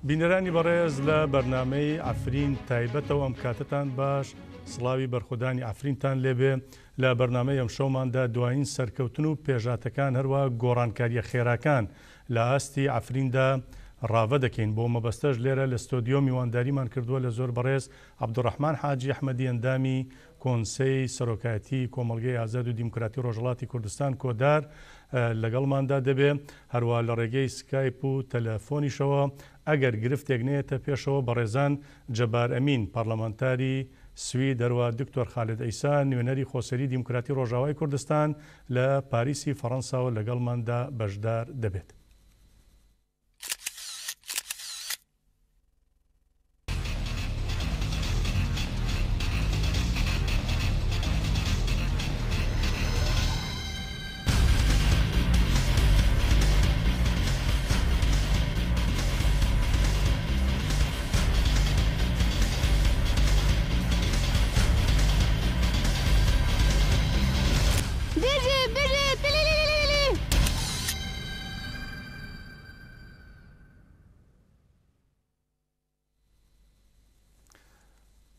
بینەرانی بەڕێز لە بەرنامەی عەفرین تایبەتەوە ئەم کاتەتان باش، سڵاوی بەرخۆدانی عەفرینتان لێبێ، لە بەرنامەی ئەمشەوماندا دوایین سەرکەوتن و پێشهاتەکان هەروا گۆڕانکارییە خێراکان لە ئاستی عەفریندا ڕاڤە دەکەین، بۆ مەبەستەش لێرە لە ستۆدیۆ میوانداریمان کردووە لە زۆر بەڕێز عەبدولڕەحمان حاجی ئەحمەدی ئەندامی کۆنسەی سەرۆکایەتی کۆمەڵگەی ئازاد و دیموکراتی ڕۆژهەڵاتی کوردستان، کۆدار، لەگەڵماندا دەبێ، هەروا لە ڕێگەی سکایپ و تەلەفۆنیشەوە ئەگەر گرفتێک نەیەتە پێشەوە بەڕێزان جەبار ئەمین پارلەمانتاری سوید هەروا دکتۆر خالد عیسا نوێنەری خۆسەری دیموکراتی ڕۆژاوای کوردستان لە پاریسی فەڕەنساوە لەگەڵماندا بەشدار دەبێت. بژی بژی تلیلیلیلی.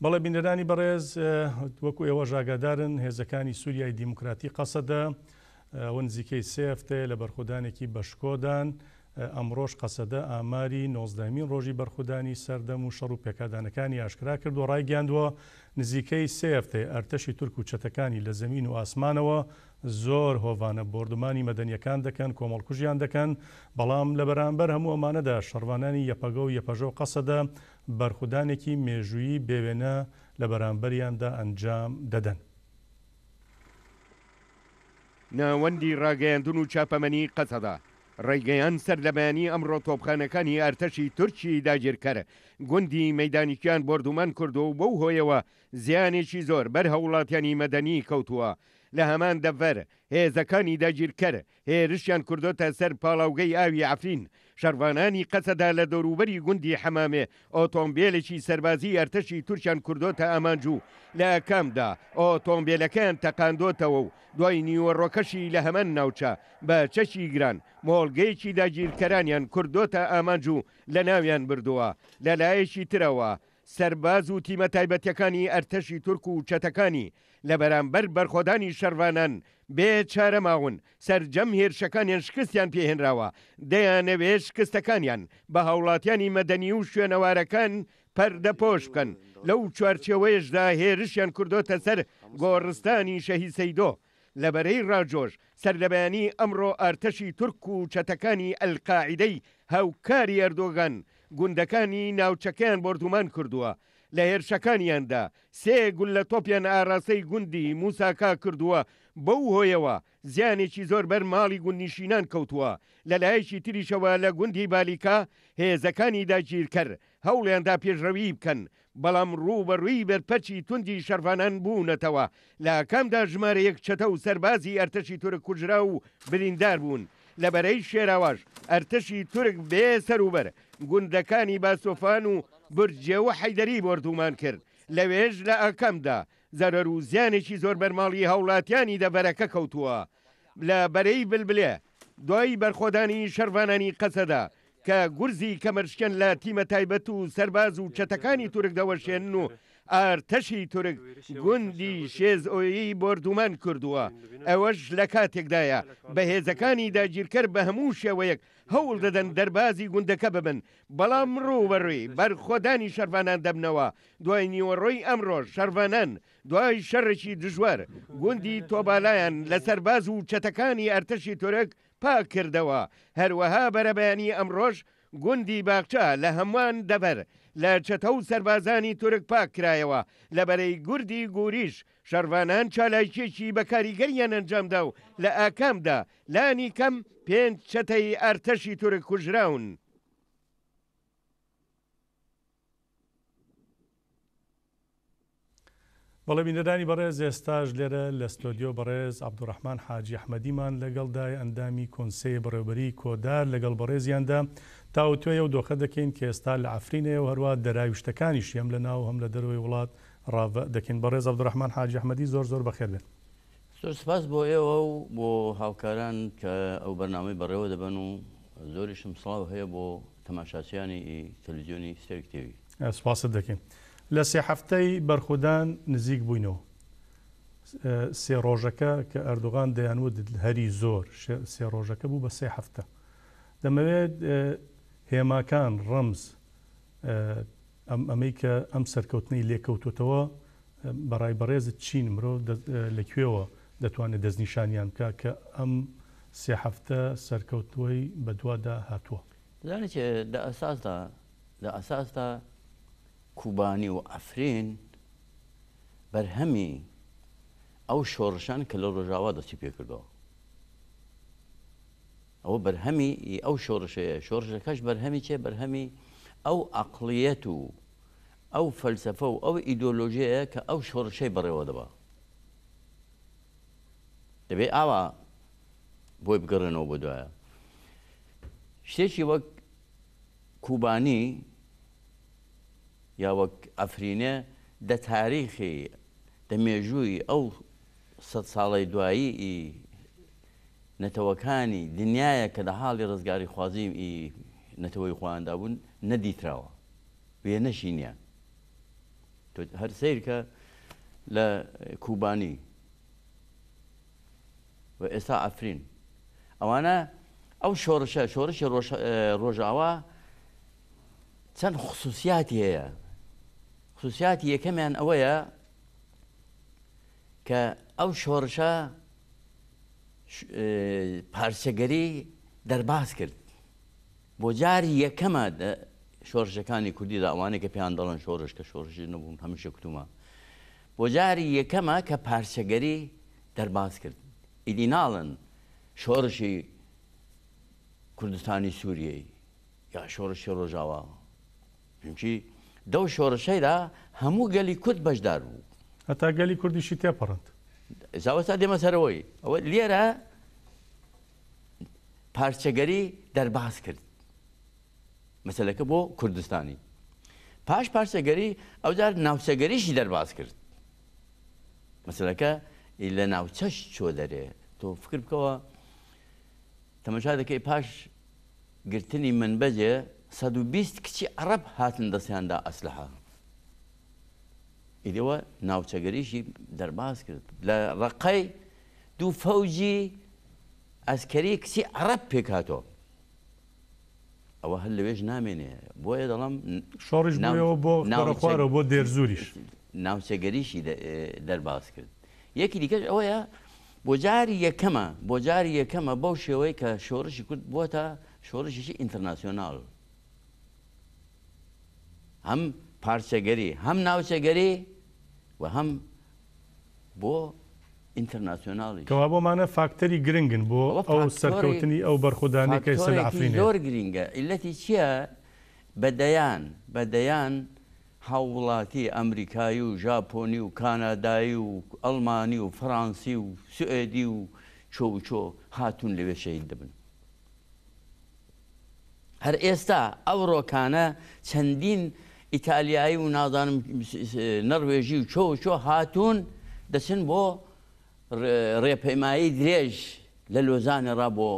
بەڵێ بینەرانی بەڕێز وەکو ئێوەش ئاگادارن هێزەکانی سووریای دیموکراتی قەسەدە ئەوە نزیکەی سێ هەفتەیە لە بەرخودانێکی بەشکۆدان ئەمڕۆش قەسەدە ئاماری نۆزدەهەمین ڕۆژی بەرخودانی سەردەم و شەڕ و پێکادانەکانی ئاشکرا کردووە ڕایگەیاندووە نزیکەی سێ هەفتەیە ئەرتەشی تورک و چەتەکانی لە زەمین و ئاسمانەوە زۆر هۆڤانە بۆردومانی مەدەنیەکان دەکەن، کۆمەڵکوژیان دەکەن، بەڵام لە بەرامبەر هەموو ئەمانەدا شەڕڤانانی یەپەگە و یەپەژە و قەسەدە بەرخودانێکی مێژوویی بێوێنە لە بەرامبەریاندا ئەنجام دەدەن. ناوەندی ڕاگەیاندن و چاپەمەنی قەسەدە ڕایگەیاند، سەرلەبەیانی ئەمڕۆ تۆپخانەکانی ئەرتەشی تورکی داگیرکەر گوندی مەیدانیکیان بۆردومان کردووە و بەو هۆیەوە زیانێکی زۆر بەر هاووڵاتیانی مەدەنی کەوتووە. لە هەمان دەڤەر، هێزەکانی داگیرکەر هێرشیان کردۆتە سەر پاڵاوگەی ئاوی عەفرین، شەڕڤانانی قەسەدە لە دەوروبەری گوندی حەمامێ ئۆتۆمبێلێکی سەربازیی ئەرتەشی تورکیان کردۆتە ئامانج و لە ئاکامدا ئۆتۆمبێلەکەیان تەقاندۆتەوە و دوای نیوەڕۆکەشی لە هەمان ناوچە بە چەکی گران مۆڵگەیەکی داگیرکەرانیان کردۆتە ئامانج و لەناویان بردووە. لە لایەکی ترەوە سەرباز و تیمە تایبەتیەکانی ئەرتەشی تورک و چەتەکانی لە بەرامبەر بەرخۆدانی شەرڤانان بێ چارە ماون، سەرجەم هێرشەکانیان شکستیان پێ هێنراوە، دەیانەوێت شکستەکانیان بە هاوڵاتیانی مەدەنی و شوێنەوارەکان پەردەپۆش بکەن، لەو چوارچێوەیەشدا هێرشیان کردۆتە سەر گۆڕستانی شەهید سەیدۆ لە بەرەی ڕاجۆش، سەرلەبەیانی ئەمڕۆ ئارتەشی تورک و چەتەکانی ئەلقاعیدەی هاوکاری ئەردۆگان گوندەکانی ناوچەکەیان بۆردومان کردووە، لە هێرشەکانیاندا سێ گوللە تۆپیان ئاراستەی گوندی موساکا کردووە، بەو هۆیەوە زیانێکی زۆر بەر ماڵی گوندنشینان کەوتووە، لەلایەکی تریشەوە لە گوندی بالیکا هێزەکانی داگیرکەر هەوڵیاندا پێشڕەویی بکەن، بەڵام ڕووبەڕووی بەرپەرچی توندی شەڕڤانان بوونەتەوە، لە ئاکامدا ژمارەیەک چەتە و سەربازی ئەرتەشی تورک کوژراو و بریندار بوون. لە بەرەی شێراواش ئەرتەشی تورک بێ سەروبەر گوندەکانی باسۆفان و بورجێ و حەیدەری بۆردومان کرد، لەوێش لە ئاکامدا زەرەر و زیانێکی زۆر بەر ماڵی هاوڵاتیانی دەڤەرەکە کەوتووە. لە بەرەی بلبلێ دوای بەرخۆدانی شەڕڤانانی قەسەدە کە گورزی کەمەرشکێن لە تیمە تایبەت و سەرباز و چەتەکانی تورک دەوەشێنن و ئارتەشی تورک گوندی شێزئۆیی بۆردومان کردووە، ئەوەش لە کاتێکدایە بە هێزەکانی داگیرکەر بە هەموو شێوەیەک هەوڵ دەدەن دەربازی گوندەکە ببن، بەڵام ڕووبەڕووی بەرخۆدانی شەڕڤانان دەبنەوە، دوای نیوەڕۆی ئەمڕۆش شەڕڤانان دوای شەڕێکی دژوار گوندی تۆبالایان لە سەرباز و چەتەکانی ئەرتەشی تورک پاک کردەوە، هەروەها بەرەبەیانی ئەمڕۆش گوندی باخچە لە هەموان دەڤەر لە چەتە و سەربازانی تورک پاک کرایەوە، لە بەرەی گوردی گوریش شەڕڤانان چالاکییەکی بە کاریگەریان ئەنجامدا و لە ئاکامدا لانی کەم پێنج چەتەی ئەرتەشی تورک کوژراون. بەڵێ بینەرانی بەڕێز ئێستاش لێرە لە ستۆدیۆ بەڕێز عەبدوڕەحمان حاجی ئەحمەدیمان لەگەڵدایە ئەندامی کۆنسەی بەڕێوبەریی کۆدار لەگەڵ بەڕێزیاندا تاوتوێی ئەو دۆخە دەکەین کە ئێستا لە عەفرینەیە و هەروا دەراویشتەکانیشی هەم لە ناو هەم لە دەرەوەی وڵات ڕاڤە دەکەین بەڕێز عەبدوڕەحمان حاجی ئەحمەدی زۆر زۆر بەخێر بێن. زۆر سپاس بۆ ئێوە و بۆ هاوکاران کە ئەو بەرنامەی بەڕێوە دەبەن و زۆریشم سڵاو هەیە بۆ. تەماشاچیانی تەلەڤیزیۆنی ستێرک تێوی. سپاست دەکەین. لە سێ هەفتەی بەرخودان نزیک بووینەوە. سێ ڕۆژەکە کە ئەردۆغان دەیانوت هەری زۆر سێ ڕۆژەکە بوو بە سێ هەفتە. دەمەوێت هێماکان، ڕەمز، ئەم ئەمەی کە ئەم سەرکەوتنەی لێکەوتۆتەوە بەڕای بەڕێزت چین؟ مرۆڤ لە کوێوە دەتوانێت دەستنیشانیان بکا کە ئەم سێ هەفتە سەرکەوتووەی بەدوادا هاتووە؟ دەزانی چ لە ئەساسدا لە ئەساسدا کوبانی و عەفرین بەرهەمی ئەو شۆڕشان کە لە ڕۆژاوا دەستی پێکردەوە. ئەوە بەرهەمی ئەو شۆڕشەیە، شۆڕشەکەش بەرهەمی چیە؟ بەرهەمی ئەو عەقڵیەت و ئەو فەلسەفە و ئەو ئیدۆلۆژیەیە کە ئەو شۆڕشەی بەڕێوە دەبا. دەبێ ئاوا بۆی بگەڕێنەوە بۆ دوایە. شتێکی وەک کوبانی یا وەک عەفرینێ دە تاریخی دە مێژووی ئەو سەد ساڵەی دوایی نەتەوەکانی دنیایە کە لە حاڵی ڕزگاریخوازی ی نەتەوەی خۆیاندا بوون نەدیتراوە، وێنەشی نییە. تۆ هەر سەیرکە لە کوبانی و ئێستا عەفرین ئەوانە ئەو شۆڕشە شۆڕشی ڕۆژاوا چەند خصوصیاتی هەیە. خصوصیاتی یەکەمیان ئەوەیە کە ئەو شۆڕشە پارچەگەری دەرباز کرد. بۆ جاری یەکەمە دە شۆڕشەکانی کوردیدا ئەوانەی کە پێیان دەڵێن شۆڕش کە شۆڕشیش نەبوون هەمیشە کوتومە بۆ جاری یەکەمە کە پارچەگەری دەرباز کرد. ئیدی ناڵێن شۆڕشی کوردستانی سووریەی یا شۆڕشی ڕۆژاوا چونکی دەو شۆڕشەیدا هەموو گەلی کورد بەشدار بوو. هەتا گەلی کوردیشی تێپەڕاند. ئێستا وەستا دێمە سەرەوەی ئەوە لێرە پارچەگەری دەرباز کرد مەسەلەکە بۆ کوردستانی پاش پارچەگەری ئەوجار ناوچەگەریشی دەرباز کرد مەسەلەکە لە ناوچەش چۆ دەرێ تۆ فکر بکەوە تەمەشا دەکەی پاش گرتنی منبەجێ 120 کچی عەڕەب هاتن دەستیان دا ئەسلحە ئیدی ئەوە ناوچەگەریشی دەرباز کرد لە ڕەقەی دوو فەوجی ئەسکەری کچی عەڕەب پێکهاتۆ ئەوە هەر لەوێش نامێنێ بۆیە دەڵم شۆڕیش بوویەوە بۆ بەرەخوارەوە بۆ دێرزوریش ناوچەگەریشی دەرباز کرد یەکی دیکەش ئەوەیە بۆ جاری یەکەمە بۆ جاری یەکەمە بەو شێوەی کە شۆڕشی کورد بۆتە شۆڕشێکی ئینتەرناسیۆناڵ هەم پارچەگەری هەم ناوچەگەری و هەم بۆ ئینتەرناسیۆناڵیش. کەوابوو ئەمانە فاکتەری گرنگن بۆ ئەو سەرکەوتنی ئەو بەرخودانەی کە ئێستا لە عەفرین هەیە. فاکتۆرێکی زۆر گرینگە عیللەتی چییە بە دەیان بە دەیان هاووڵاتی ئەمریکایی و ژاپۆنی و کانادایی و ئەڵمانی و فەرانسی و سوئێدی و چۆ و چۆ هاتوون لەوێ شەهید دەبن. هەر ئێستا ئەوڕۆکانە چەندین ئیتالیایی و نازانم نەڕوێژی و چۆ و چۆ هاتوون دەچن بۆ ڕێپەیمایی درێژ لە لۆزانێ ڕا بۆ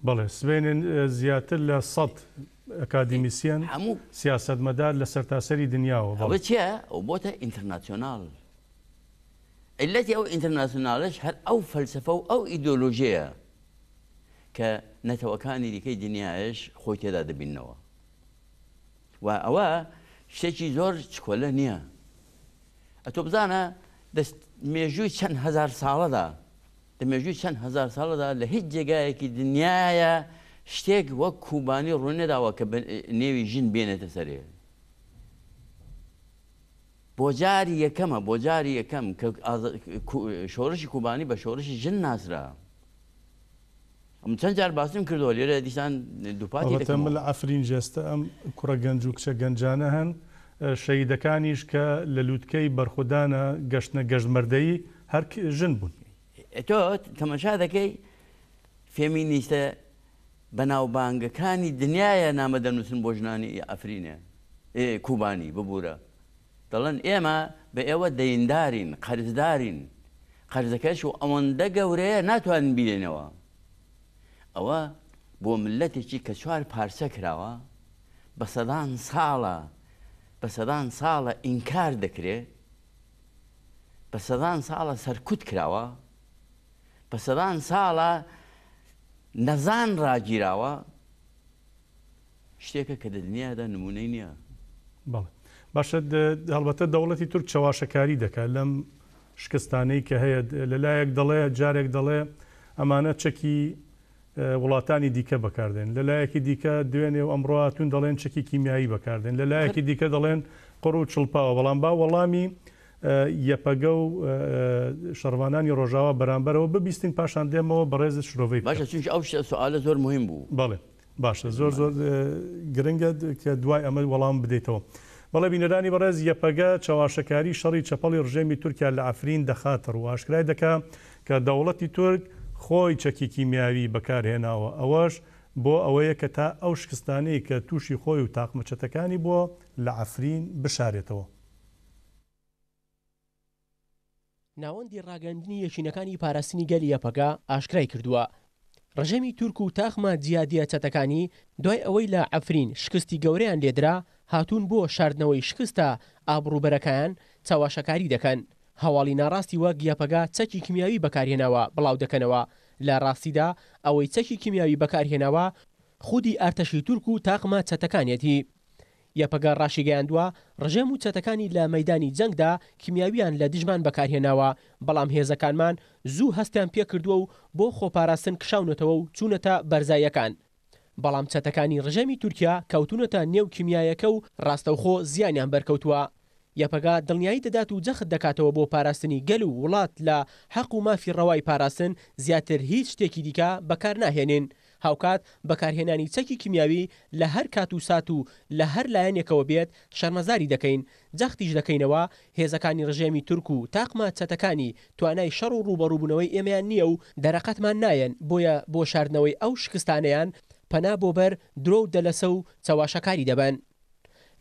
بەڵێ سبەینێ زیاتر لە سەد ئەکادیمیسیەن، هەموو سیاسەتمەدار لە سەرتاسەری دنیاوە، ئەوە بەڵێ. چیە؟ ئەو بۆتە ئینتەرناسیۆناڵ. عیللەتی ئەو ئینتەرناسیۆنالەش هەر ئەو فەلسەفە و ئەو ئیدۆلۆژیەیە کە نەتەوەکانی دیکەی دنیایش خۆی تێدا دەبیننەوە و ئەوە شتێکی زۆر چکۆلە نییە. ئەتۆ بزانە دەست مێژووی چەند هەزار ساڵەدا لە مێژووی چەند هەزار ساڵەدا لە هیچ جێگایەکی دنیاە شتێک وەک کوبانی ڕووینەداوە کە نێوی ژن بێنێتە سەرێ. بۆ جاری یەکەمە بۆ جاری یەکەم کە شۆڕشی کوبانی بە شۆڕشی ژن ناسرا. ئەم چەند جار باسم کردەوە لێرە دیسان دووپاتی ئەڵبەتە دەکەمەوە. لە عەفرین جەستە ئەم کوڕە گەنج و کچە گەنجانە هەن، شەهیدەکانیش کە لە لوتکەی بەرخودانە گەشتنە گەشتمەردەیی هەر ژن بوون. تۆ تەمەشا دەکەی فێمینیستە بەناوبانگەکانی دنیایە نامە دەنووسن بۆ ژنانی عەفرینێ کوبانی ببورە دەڵێن ئێمە بە ئێوە دەیندارین قەرزدارین قەرزەکەش و ئەوەندە گەورەیە ناتوانین بیدەینەوە ئەوە بۆ ملەتێکی کە چوار پارچە کراوە. بە سەدان ساڵە بە سەدان ساڵە ئینکار دەکرێ، بە سەدان ساڵە سەرکوت کراوە، بە سەدان ساڵە نەزان ڕاگیراوە، شتێکە کە دە دنیادا نموونەی نییە. بەڵێ باشە هەڵبەتە دەوڵەتی تورک چەواشەکاری دەکات لەم شکستانەی کە هەیە لەلایەک دەڵێ جارێک دەڵێ ئەمانە چەکی وڵاتانی دیکە بەکاردێن لەلایەکی دیکە دوێنێ و ئەمڕۆ هاتوون دەڵێن چەکی کیمیایی بەکاردێن لەلایەکی دیکە دەڵێن قوڕ و چڵپاوە بەڵام با وەڵامی یەپەگە و شەڕڤانانی ڕۆژاوا بەرامبەرەوە ببیستین پاشان دێمەوە بەڕێزت شرۆڤەی بکە. باشە چونکی ئەو سوئالە زۆر موهیم بوو. بەڵێ باشە زۆر زۆر گرنگە کە دوای ئەمە وەڵام بدەیتەوە. بەڵێ بینەرانی بەڕێز یەپەگە چەواشەکاری شەڕی چەپەڵی ڕژێمی تورکیا لە عەفرین دەخاتە ڕوو ئاشکرای دەکا کە دەوڵەتی تورک خۆی چەکی کیمیاوی بەکارهێناوە ئەوەش بۆ ئەوەیە کە تا ئەو شکستانەی کە تووشی خۆی و تاقمە چەتەکانی بووە لە عەفرین بشارێتەوە. ناوەندی ڕاگەیاندنی یەکینەکانی پاراستنی گەل یەپەگە ئاشکرای کردووە، ڕژێمی تورک و تاقمە جیهادییە چەتەکانی دوای ئەوەی لە عەفرین شکستی گەورەیان لێدرا، هاتوون بۆ شاردنەوەی شکستە ئابڕووبەرەکایان چەواشەکاری دەکەن، هەواڵی ناڕاستی وەک یەپەگە چەکی کیمیاوی بەکارهێناوە بڵاودەکەنەوە، لە ڕاستیدا ئەوەی چەکی کیمیاوی بەکارهێناوە خودی ئەرتەشی تورک و تاقمە چەتەکانیەتی. یەپەگە ڕاشیگەیاندووە، ڕژێم و چەتەکانی لە مەیدانی جەنگدا کیمیاوییان لە دژمان بەکارهێناوە، بەڵام هێزەکانمان زوو هەستیان پێکردووە و بۆ خۆپاراستن کشاونەتەوە و چوونەتە بەرزاییەکان، بەڵام چەتەکانی ڕژێمی تورکیا کەوتوونەتە نێو کیمیایەکە و ڕاستەوخۆ زیانیان بەرکەوتووە. یەپەگە دڵنیایی دەدات و جەخت دەکاتەوە بۆ پاراستنی گەل و وڵات لە حەق و مافی ڕەوای پاراستن زیاتر هیچ شتێکی دیکە بەکارناهێنین، هاوکات بەکارهێنانی چەکی کیمیاوی لە هەر کات و سات و لە هەر لایەنێکەوە بێت شەرمەزاری دەکەین، جەختیش دەکەینەوە هێزەکانی ڕژێمی تورک و تاقمە چەتەکانی توانای شەڕ و ڕووبەڕووبوونەوەی ئێمەیان نییە و دەرەقەتمان نایەن، بۆیە بۆ شاردنەوەی ئەو شکستانەیان پەنا بۆ بەر درۆ و دەلەسە و چەواشەکاری دەبەن.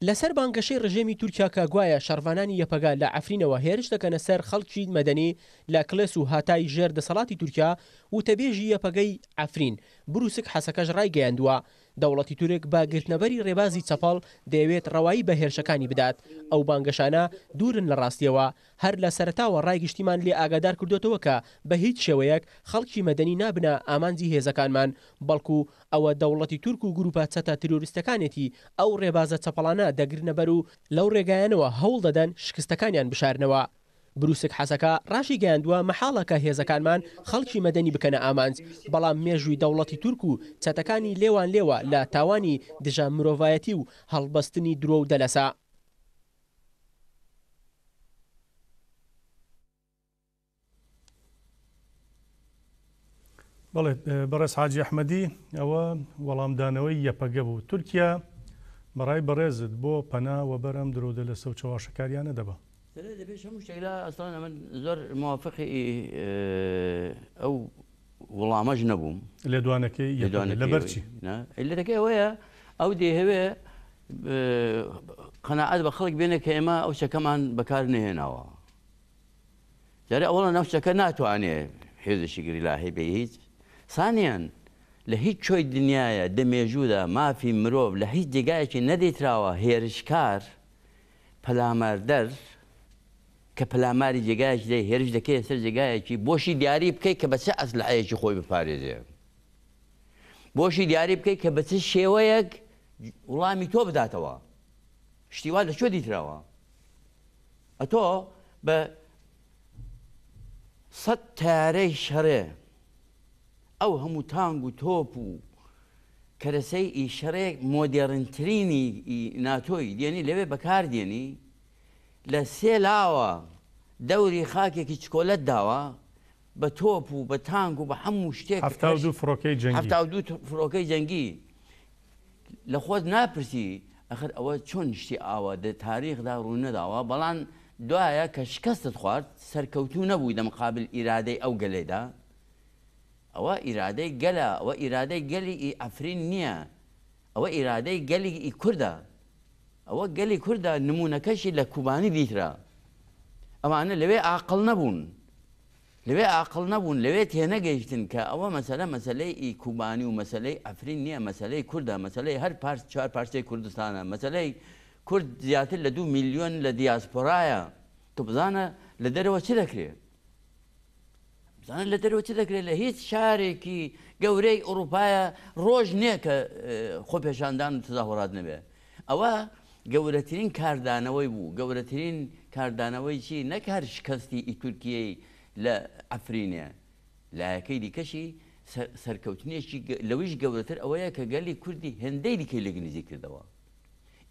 لەسەر بانگەشەی ڕژێمی تورکیا کە گوایە شەڕڤانانی یەپەگە لە عەفرینەوە هێرش دەکەنە سەر خەڵکی مەدەنی لە کلێس و هاتای ژێر دەسەڵاتی تورکیا، وتەبێژی یەپەگەی عەفرین، بروسک حەسەکەش ڕایگەیاندووە، دەوڵەتی تورک بە گرتنەبەری ڕێبازی چەپەڵ دەیەوێت ڕەوایی بە هێرشەکانی بدات، ئەو بانگەشانە دوورن لە ڕاستییەوە، هەر لە سەرەتاوە ڕای گشتیمان لێ ئاگادار کردۆتەوە کە بە هیچ شێوەیەک خەڵکی مەدەنی نابنە ئامانجی هێزەکانمان، بەڵکو ئەوە دەوڵەتی تورک و گروپە چەتە تیرۆریستەکانێتی ئەو ڕێبازە چەپەڵانە دەگرنە بەر و لەو ڕێگایانەوە هەوڵ دەدەن شکستەکانیان بشارنەوە. بروسک حەسەکە ڕاشیگەیاندووە مەحاڵە کە هێزەکانمان خەڵکی مەدەنی بکەنە ئامانج، بەڵام مێژووی دەوڵەتی تورک و چەتەکانی لێوان لێوە لە تاوانی دژە مرۆڤایەتی و هەڵبەستنی درۆ و دەلەسە. بەڵێ بەڕێز حاجی ئەحمەدی ئەوە وەڵامدانەوەی یەپەگە بوو تورکیا بەڕای بەڕێزت بۆ پەنا وەبەر ئەم درۆدە لە سەو چەواشەکاریانە دەبا. لە پێش هەموو شتێکدا ئەسڵەن ئەمن زۆر موافقی ئەو وڵامەش نەبووم. لێدوانەکەی یەپەگە لەبەر چی؟ عیللەتەکەی ئەوەیە ئەو دەیهەوێ قەناعەت بە خەڵک بێنێ کە ئێمە ئەو چەکەمان بەکار نەهێناوە. جارێ ئەوەڵە ناوچەکە ناتوانێ هێزێکی گریلا هەیبێ هیچ سانیان لە هیچ کۆی دنیاە دە مێژوودا مافی مرۆڤ لە هیچ جێگایەکی نەدیتراوە هێرشکار پەلاماردەر کە پەلاماری جێگایەکی دەی هێرش دەکەیە سەر جێگایەکی بۆشی دیاری بکەیت کە بە چ ئەسلحەیەکی خۆی بپارێزێ بۆشی دیاری بکەیت کە بە چ شێوەیەک وڵامی تۆ بداتەوە شتی وا لە کوێ دیتراوە ئەتۆ بە سەت تەیارەی شەرێ ئەو هەموو تانگ و تۆپ و کەرەسەی ئی شەرێ مۆدێڕنترینی ئی ناتۆی دێنی لەوێ بەکار دێنی لە سێ لاوە دەوری خاکێکی چکۆلەت داوە بە تۆپ و بە تانک و بە هەموو شتێک 72 فڕۆکەی جەنگی 72 فڕۆکەی جەنگی لە خۆت ناپرسی ئەخر ئەوە چۆن شتی ئاوا دە تاریخدا ڕوو نەداوە بەڵام دوایە کە شکەستت خوارد سەرکەوتوو نەبووی دە مقابل ئیرادەی ئەو گەلەیدا ئەوە ئیرادەی گەلە ئەوە ئیرادەی گەلی ئی عەفرین نییە ئەوە ئیرادەی گەلی ئی کوردە ئەوە گەلی کوردە نموونەکەشی لە کوبانی دیترا ئەوانە لەوێ ئاقڵ نەبوون. لەوێ ئاقڵ نەبوون، لەوێ تێنەگەیشتن کە ئەوە مەسەلە مەسەلەی ئی کوبانی و مەسەلەی عەفرین نییە، مەسەلەی کوردە، مەسەلەی هەر پارچ چوار پارچەی کوردستانە، مەسەلەی کورد زیاتر لە دوو میلیۆن لە دیاسپۆرایە، تۆ بزانە لە دەرەوە چ دەکرێ؟ بزانە لە دەرەوە چ دەکرێت لە هیچ شارێکی گەورەی ئوڕوپایە ڕۆژ نییە کە خۆپێشاندان و تەزاهورات نەبێ. ئەوە گەورەترین کاردانەوەی بوو، گەورەترین کاردانەوەی چی؟ نەک هەر شکەستی ئی تورکیەی لە عەفرینێ، لایەکەی دیکەشی سەرکەوتنێکی لەویش گەورەتر ئەوەیە کە گەلی کوردی هێندەی دیکەی لێک نزیک کردەوە.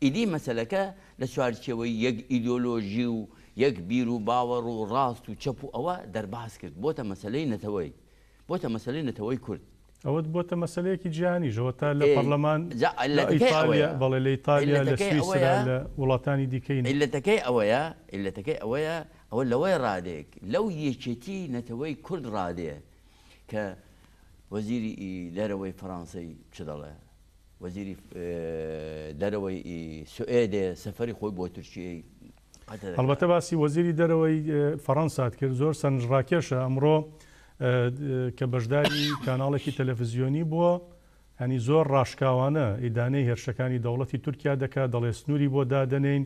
ئیدی مەسەلەکە لە چوارچێوەی یەک ئیدۆلۆژی و یەک بیر و باوەڕ و ڕاست و چەپ و ئەوە دەرباز کرد، بۆتە مەسەلەی نەتەوەی، بۆتە مەسەلەی نەتەوەی کورد. ئەوە بۆتە مەسەلەیەکی جیهانیش، ئەوەتا لە پەڕلەمان لە ئیتالیا، بەڵێ لە ئیتالیا، لە سویسرا، لە وڵاتانی دیکەی. عیللەتەکەی ئەوەیە، عیللەتەکەی ئەوەیە، ئەوە لەوەی ڕادێ، لەو یەکێتی نەتەوەی کورد ڕادێ کە وەزیری دەرەوەی فەڕانسەی چ دەڵێ؟ وەزیری دەرەوەی سوئێدێ سەفەری خۆی بۆ تورکیەی قەتەر دەکات. هەڵبەتە باسی وەزیری دەرەوەی فەڕەنسات کرد، زۆر سەرنجڕاکێشە ئەمڕۆ کە بەشداری کاناڵێکی تەلەفزیۆنی بووە، یانی زۆر ڕاشکاوانە ئیدانەی هێرشەکانی دەوڵەتی تورکیا دەکات، دەڵێ سنووری بۆ دادەنێین،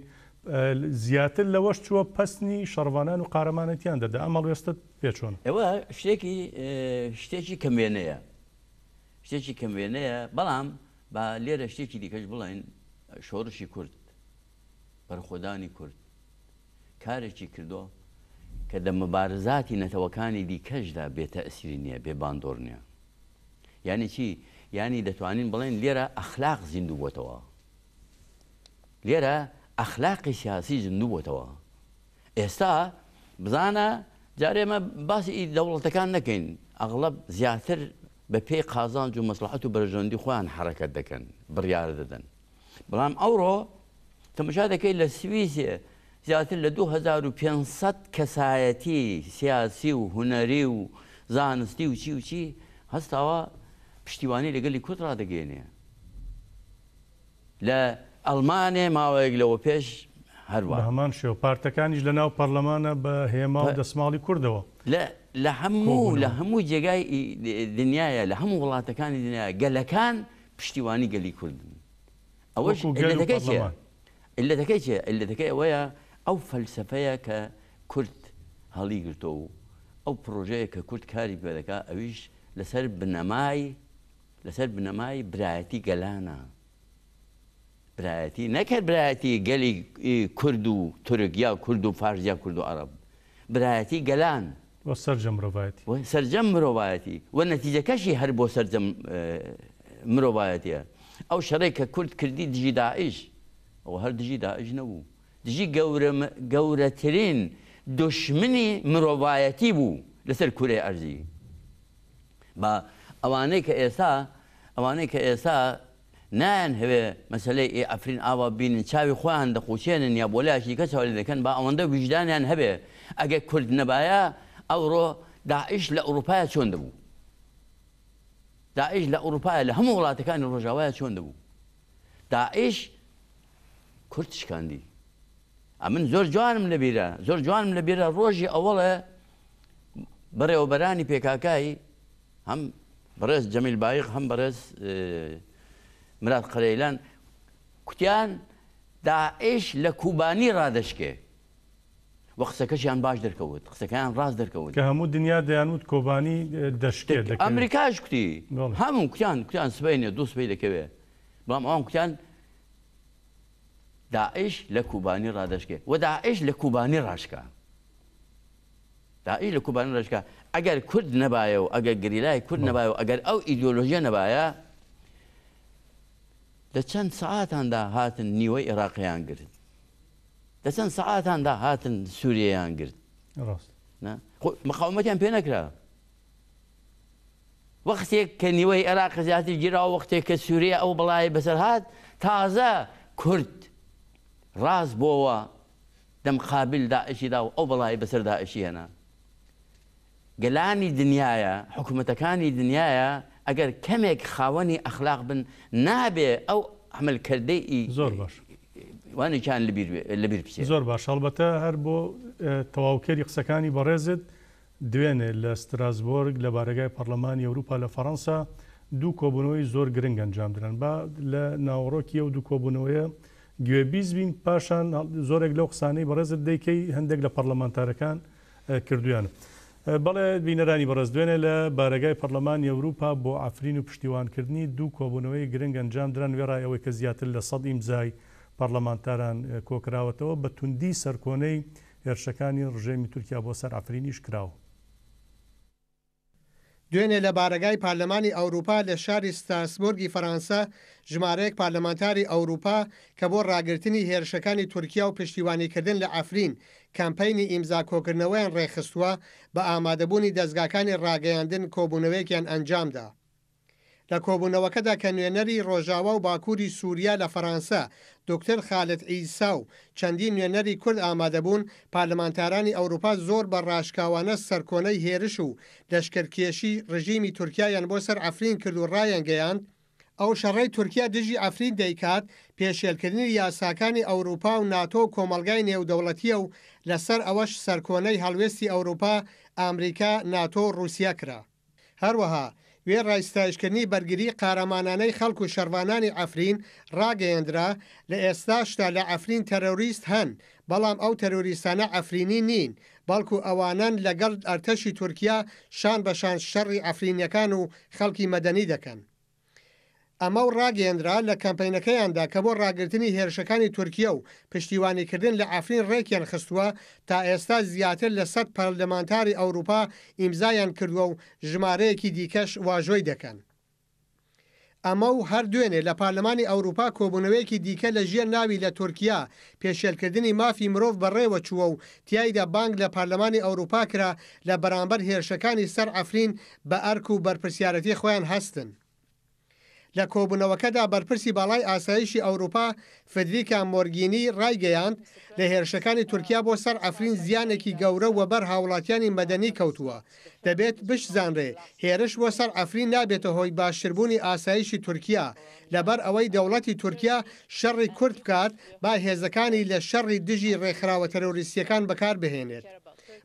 زیاتر لەوەش چووە پەسنی شەڕڤانان و قارەمانێتیان دەدا، ئەم هەڵوێستەت پێ چۆنە؟ ئەوە شتێکی شتێکی کەموێنەیە، شتێکی کەم وێنەیە، بەڵام با لێرە شتێکی دیکەش بڵێین، شۆڕشی کورد، بەرخۆدانی کورد کارێکی کردووە کە دە مبارزاتی نەتەوەکانی دیکەشدا بێ تەئسیر نییە، بێ باندۆر نییە. یانی چی؟ یانی دەتوانین بڵێین لێرە ئەخلاق زیندوو بۆتەوە. لێرە ئەخلاقی سیاسی زیندوو بۆتەوە. ئێستا بزانە جارێ ئێمە باسی ئی دەوڵەتەکان نەکەین، ئەغڵەب زیاتر بە پێی قازانج و مەسڵەحەت و بەرژەوەندی خۆیان حەڕەکەت دەکەن، بڕیار دەدەن. بەڵام ئەوڕۆ تەماشا دەکەی لە سویسێ زیاتر لە 2500 کەسایەتی سیاسی و هونەری و زانستی و چی و چی هەستاوە پشتیوانی لە گەلی کورد ڕادەگەیەنێ. لە ئەڵمانێ ماوەیەک لەوە پێش هەروا. بە هەمان شێوە پارتەکانیش لە ناو پەڕلەمانە بە هێما و دەسماڵی کوردەوە لە لە هەموو لە هەموو جێگای دنیایە لە هەموو وڵاتەکانی دنیا گەلەکان پشتیوانی گەلی کوردن. ئەوەش عیللەتەکەی چیە؟ عیللەتەکەی چیە؟ عیللەتەکەی ئەوەیە ئەو فەلسەفەیە کە کورد هەڵیگرتۆ و ئەو پڕۆژەیە کە کورد کاری پێ دەکا ئەویش لەسەر بنەمای لەسەر بنەمای برایەتی گەلانە، برایەتی نەک هەر برایەتی گەلی کورد و تورک یا کورد و فارس یا کورد و عەڕەب، برایەتی گەلان. و سەرجەم مرۆڤایەتی. و سەرجەم مرۆڤایەتی و نەتیجەکەشی هەر بۆ سەرجەم مرۆڤایەتیە. ئەو شەڕەی کە کورد کردی دژی داعش، ئەوە هەر دژی داعش نەبوو، دژی گەورە گەورەترین دوشمنی مرۆڤایەتی بوو لەسەر کورەی ئەرزی. با ئەوانەی کە ئێستا ئەوانەی کە ئێستا نایان هەوێ مەسەلەی ئی عەفرین ئاوا ببینن چاوی خۆیان دەقوچێنن یا بۆ لایەکی دیکە چاو لێ دەکەن با ئەوەندە ویژدانیان هەبێ ئەگەر کورد نەبایە ئەوڕۆ داعش لە ئوڕوپایا چۆن دەبوو داعش لە ئوڕوپایا لە هەموو وڵاتەکانی ڕۆژاوایا چۆن دەبوو داعش کورد شکاندی ئەمن زۆر جوانم لەبیرە زۆر جوانم لەبیرە ڕۆژی ئەوەڵێ بەڕێوەبەرانی پێکاکای هەم بەڕێز جەمیل بایق هەم بەڕێز مراد قەرەیلان کوتیان داعش لە کوبانی ڕادەشکێ و قسەکەشیان باش دەرکەوت قسەکەیان ڕاست دەرکەوت کە هەموو دنیا دەیانوت کۆبانی دەشکێ دەکەوێت. ئەمریکاش کوتی هەموو کوتیان کوتیان سبەینێ دوو سبەی دەکەوێ بەڵام ئەوان کوتیان داعش لە کوبانی ڕادەشکێ و داعش لە کوبانی ڕاشکا. داعش لە کوبانی ڕاشکا ئەگەر کورد نەبایە و ئەگەر گریلای کورد نەبایە و ئەگەر ئەو ئیدیۆلۆژیە نەبایە لە چەند سەعاتاندا هاتن نیوەی ئێراقیان گرت لە چەند سەعاتاندا هاتن سووریەیان گرت ڕاست مقاومەتیان پێ نەکرا وەختێک کە نیوەی ئێراق زیاتر گیرا و وەختێک کە سووریە ئەو بەڵای بەسەر هات تازە کورد ڕاست بۆوە دەم قابل داعشی دا و ئەو بەڵای بەسەر داعشی هێنا. گەلانی دنیایە، حکومەتەکانی دنیایە ئەگەر کەمێک خاوەنی ئەخلاق بن نابێ ئەو عەمەل کردەی ئی زۆر باش. وانێکیان لەبیر بێ لەبیر بچێ. زۆر باش هەڵبەتە هەر بۆ تەواوکەری قسەکانی بەڕێزت. دوێنێ لە ستراسبۆرگ لە بارەگای پەڕلەمانی ئەوروپا لە فەڕەنسا دوو کۆبوونەوەی زۆر گرنگ ئەنجامدران. با لە ناوەڕۆکی ئەو دوو کۆبوونەوەیە گوێبیست بین، پاشان زۆرێک لەو قسانەی بەڕێزت دەیکەی هەندێک لە پەڕلەمانتارەکان کردوویانە. بەڵێ بینەرانی بەڕێز دوێنێ لە بارەگای پەڕلەمانی ئەوروپا بۆ عەفرین و پشتیوانکردنی دوو کۆبوونەوەی گرنگ ئەنجامدران وێڕای ئەوەی کە زیاتر لە 100 ئیمزای پەڕلەمانتاران کۆکراوەتەوە بە توندی سەرکۆنەی هێرشەکانی ڕژێمی تورکیا بۆ سەر عەفرینیش کراوە. دوێنێ لە بارەگای پارلەمانی ئەوروپا لە شاری ستراسبۆرگی فەرانسە ژمارەیەک پارلەمانتاری ئەوروپا کە بۆ ڕاگرتنی هێرشەکانی تورکیا و پشتیوانیکردن لە عەفرین کەمپەینی ئیمزا کۆکردنەوەیان ڕێکخستووە بە ئامادەبوونی دەزگاکانی ڕاگەیاندن کۆبوونەوەیەکیان ئەنجامدا. لە کۆبوونەوەکەدا کە نوێنەری ڕۆژاوا و باکووری سووریا لە فەرانسە، دوکتر خالد عیسا و چەندین نوێنەری کورد ئامادەبوون، پارلمانتارانی ئەوروپا زۆر بە ڕاشکاوانە سەرکۆنەی هێرش و لەشکرکێشی ڕژیمی تورکیایان بۆ سەر عەفرین کرد و ڕایانگەیاند، ئەو شەڕەی تورکیا دژی عەفرین دەیکات، پێشێلکردنی یاساکانی ئەوروپا و ناتۆ و کۆمەڵگای نێودەوڵەتییە و لەسەر ئەوەش سەرکۆنەی هەڵوێستی ئەوروپا، ئامریکا، ناتۆ و ڕووسیا کرا. هەروەها وێڕای ستایشکردنی بەرگریی قارەمانانەی خەڵک و شەڕڤانانی عەفرین، ڕاگەیەندرا، لە ئێستاشدا لە عەفرین تەرۆریست هەن، بەڵام ئەو تەرۆریستانە عەفرینی نین، بەڵکو ئەوانەن لەگەڵ ئەرتەشی تورکیا شان بە شان شەڕی عەفرینیەکان و خەڵکی مەدەنی دەکەن. ئەمەو ڕاگەیەندرا، لە کەمپەینەکەیاندا کە بۆ ڕاگرتنی هێرشەکانی تورکیە و پشتیوانیکردن لە عەفرین ڕێکیان خستووە، تا ئێستا زیاتر لە 100 پەرلەمانتاری ئەوروپا ئیمزایان کردووە و ژمارەیەکی دیکەش واژۆی دەکەن. ئەمە و هەر دوێنێ لە پارلمانی ئەوروپا کۆبوونەوەیەکی دیکە لە ژێر ناوی لە تورکیا پێشێلکردنی مافی مرۆڤ بەڕێوە چووە و تیایدا بانگ لە پارلمانی ئەوروپا کرا لە بەرامبەر هێرشەکانی سەر عەفرین بە ئەرک و بەرپرسیارەتی خۆیان هەستن. لە کۆبوونەوەکەدا بەرپرسی باڵای ئاسایشی ئەوروپا فدریکا مۆرگینی ڕایگەیاند، لە هێرشەکانی تورکیا بۆ سەر عەفرین زیانێکی گەورە وەبەر هاوڵاتیانی مەدەنی کەوتووە، دەبێت بشزانرێ هێرش بۆ سەر عەفرین نابێتە هۆی باشتربوونی ئاسایشی تورکیا، لەبەر ئەوەی دەوڵەتی تورکیا شەڕی کورد بکات با هێزەکانی لە شەڕی دژی ڕێکخراوە تەرۆریستییەکان بەکاربهێنێت.